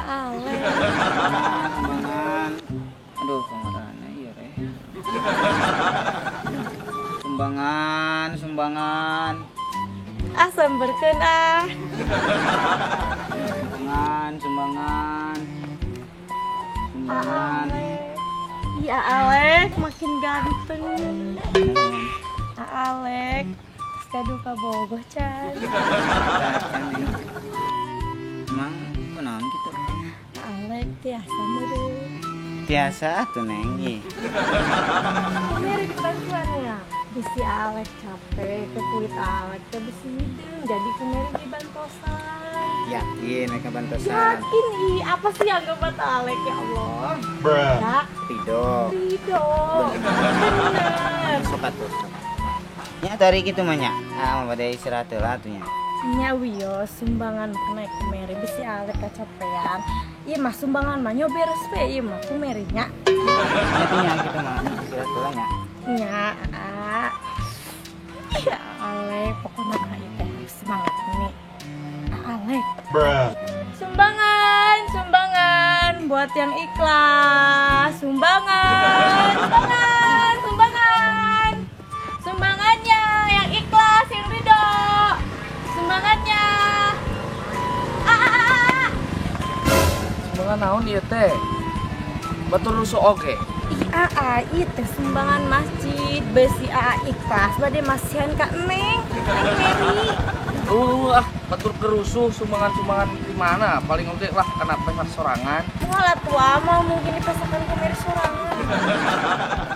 Alek. Sumbangan. Aduh, kamarana ieu teh. Sumbangan, sumbangan. Ah, samberkeun ah. Sumbangan, sumbangan. Sumbangan. Iya, Alek makin ganteng. Alek, gaduh kabogoh can. Emang kunaon kitu? Alek tiasa meureun. Tiasa atuh Neng ih. Mere dibantuan ya. Bisi Alek capek ke kulit Alek teh bisi hideung jadi ku mere dibantosan. Yakin mereka bantosan? Yakin ih, apa sih yang ngebat Alek ya Allah? Bruh. Ya. Ridho. Ridho. Bener. Sok atuh. Nya tari kitu mah nya. Ah, mah bade istirahat heula atuh nya. Nya wios sumbangan kena ku mere bisi Alek kacapean. Ieu mah sumbangan mah nyo beres we ieu mah ku mere nya. Nya teh nya kitu mah istirahat heula nya. Nya. Ya Alek, pokoknya mah ieu teh semangat nih. Alek. Bruh. Sumbangan, sumbangan buat yang ikhlas. Sumbangan, sumbangan, sumbangan. Sumbangannya yang ikhlas, yang ridho. Sumbangannya. Sumbangan naon ieu teh? Batur rusuh oge. Ih, aa, ieu teh sumbangan masjid besi aa ikhlas bade masihan ka Neng, Neng Meri. Ah, batur kerusuh sumbangan-sumbangan di mana? Paling oge lah kana pesak sorangan. Moal atuh mah mungkin dipesakan ku Meri sorangan.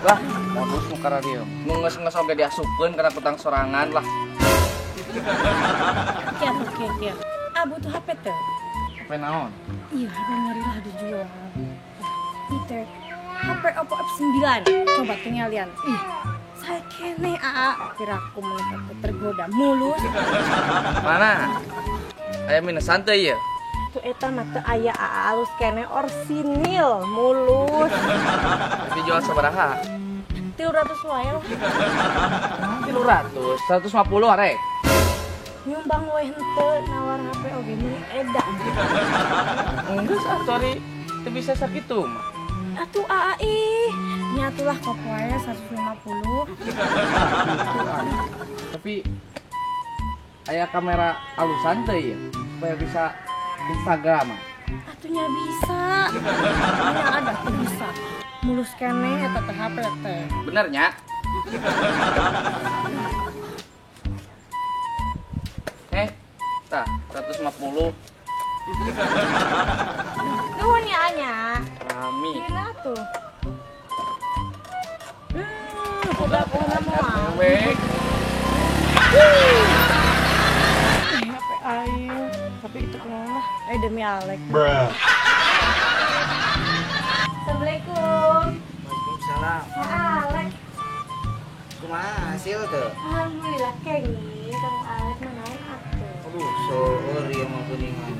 Lah, modus nu kararieu. Nu geus-geus oge diasupkeun kana kutang sorangan lah. Oke, oke, oke. Ah, butuh HP teh. HP naon? Iya, HP Meri lah dijual. Ieu teh HP Oppo F9. Coba tinggal lihat. Ih, saya kene aa kira aku menikah tergoda mulus. Mana? Aya minusan teh ieu? Tuh eta mah teu aya aa alus kene orsinil mulus. Dijual sabaraha? 300 wae lah. 300, 150 arek. Nyumbang we henteu nawar HP oge meuni edan. Enggeus atuh ari teu bisa sakitu mah. Atuh aa ih, nyatulah kok wae 150. Tapi aya kamera alusan teh ieu supaya bisa Instagram. Atuh nya bisa. Nya ada tuh bisa. Mulus kene eta teh HP teh. Bener nya? Tah 150. Nuhun ya nya. Rami. Gila tuh. Udah punya moal. Dewek. HP aing, tapi itu kumaha lah. Demi Alek. Bruh. Assalamualaikum. Waalaikumsalam. Alek. Kumaha hasil tuh? Alhamdulillah kenging Kang Alek mah naon atuh. Aduh, seueur ieu mah kuningan.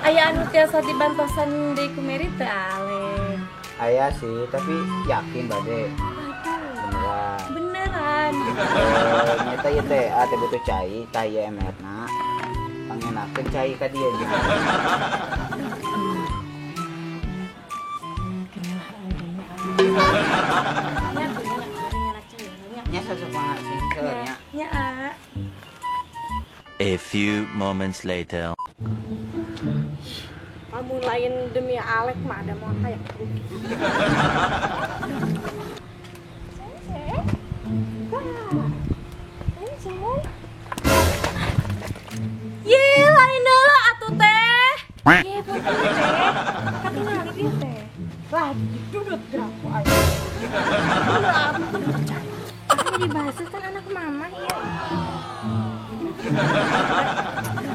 Aya anu tiasa dibantosan deui ku Meri teu Alek? Aya sih, tapi yakin bade. Aduh, Beneran. beneran. Eh, nyata ieu teh, ah teh butuh cai, tah ieu emerna. Pangenakeun cai ka dieu jeung. Kenalah demi Alek. Nya tuh nya nya cai nya. Nya sosok mangga sing seueur nya. Nya a. A few moments later. Kamu lain demi Alek mah ada mau hayang rugi. Ye, lain deula atuh teh. Ye, punten teh. Katingali ieu teh. Lah, dudut gerak ku aing. Ulah atuh. Aku dibahas kan anak mama ieu.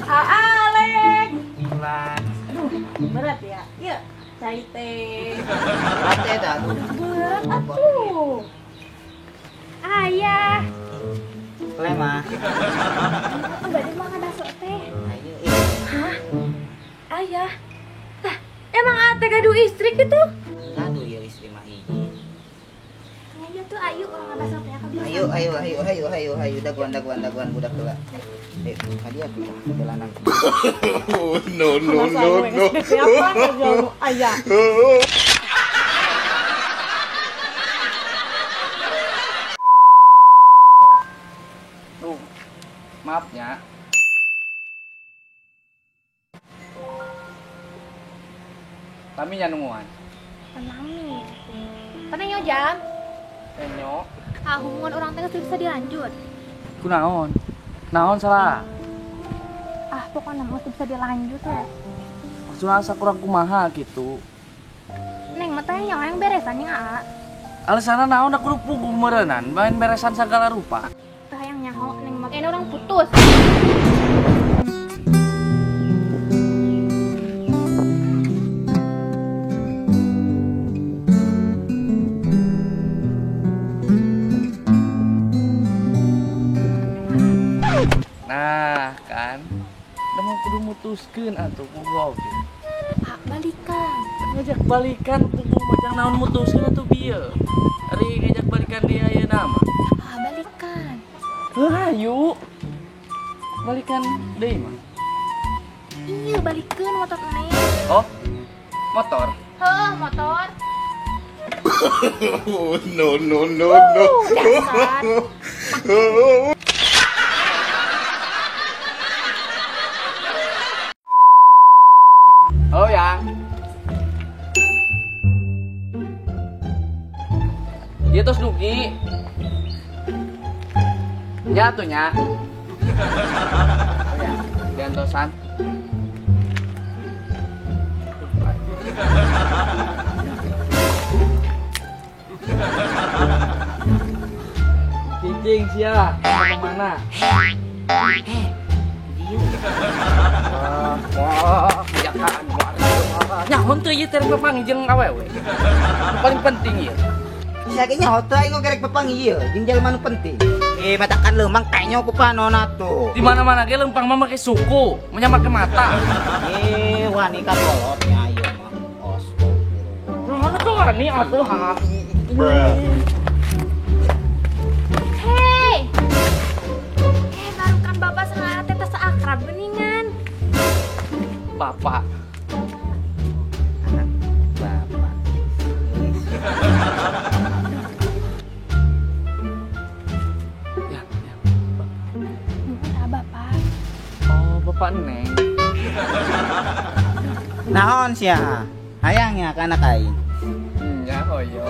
Alek. Pelan. Aduh, berat ya. Iya, cai teh. Berat teh tah atuh. Berat atuh. Ayah. Lema. Aku bade makan bakso teh. Ayo ih. Hah? Ayah. Lah, emang ate gaduh istri gitu? Gaduh ieu istri mah hiji. Iya tuh ayu orang bakso teh aku Ayo Ayo ayo ayo ayo ayo ayo daguan daguan daguan budak heula. Hadiah tuh jalanan. Oh no no no no. Aya. Tuh. Maafnya. Kami nya nungguan. Tenami. Tapi nyo jam. Enyo. Ah, hubungan orang teh bisa dilanjut. Kunaon? Naon salah? Ah, pokoknya mah bisa dilanjut ya. Maksudnya asa kurang kumaha gitu. Neng mah teh yang beresan nya, A. Alasanna naon aku puguh meureunnan, main beresan segala rupa. Teh hayang nyaho neng mah kayaknya orang putus. Nah, kan. Da mau kudu mutuskeun atuh puguh oge. Ah, balikan. Ngajak balikan puguh macam naon mutuskeun atuh bieu. Ari ngajak balikan dia ayeuna mah. Ah, balikan. Heuh, hayu. Balikan deui mah. Iya, balikeun motor neng. Oh. Motor. Heuh, motor. Oh no no no no. Dasar. Halo yang. Dia terus dugi. Ya tuh nya. Oh ya, diantosan. Cicing sia, kemana? Wah, kejakaan. Nyaho teu ieu teh papanggih jeung awewe. Nu paling penting ieu. Sia ge nyaho teu aing gerek papanggih ieu jeung jelema nu penting. Matakan leumpang kayaknya ku panon atuh. Di mana-mana ge leumpang mah make suku, nya make mata. Wani ka kolot nya ieu mah. Astagfirullah. Mana tuh wani atuh ha. Hei. Baru kan bapak sama teh akrab geuningan. Bapak. Anak bapak. Ya, ya. Bukan bapak. Oh, bapak Neng. Naon sia? Hayang nya ka anak aing. Nya hoyo.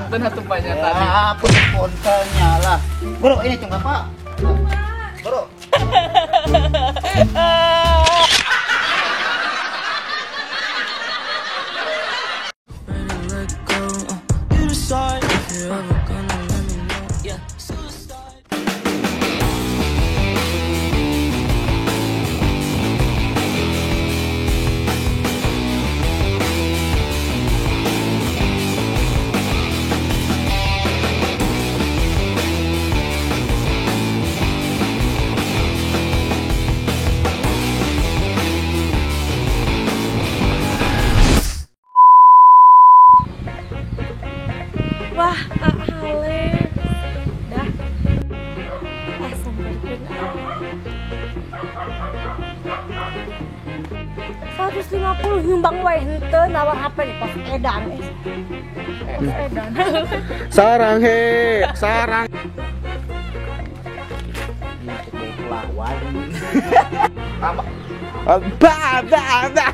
Punten atuh banyak tadi. Ya, puntennya lah. Bro, ini cung bapak. Bro. Wah, Ale. Dah. Sampeurkeun ah. 150 nyumbang wae henteu nawar HP nih pas edan. Edan. Sarang he, sarang. Lawan. Ba ba ba.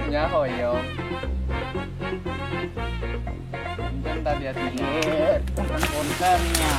Nya hoyong. Tadi hatinya. Punten-puntennya.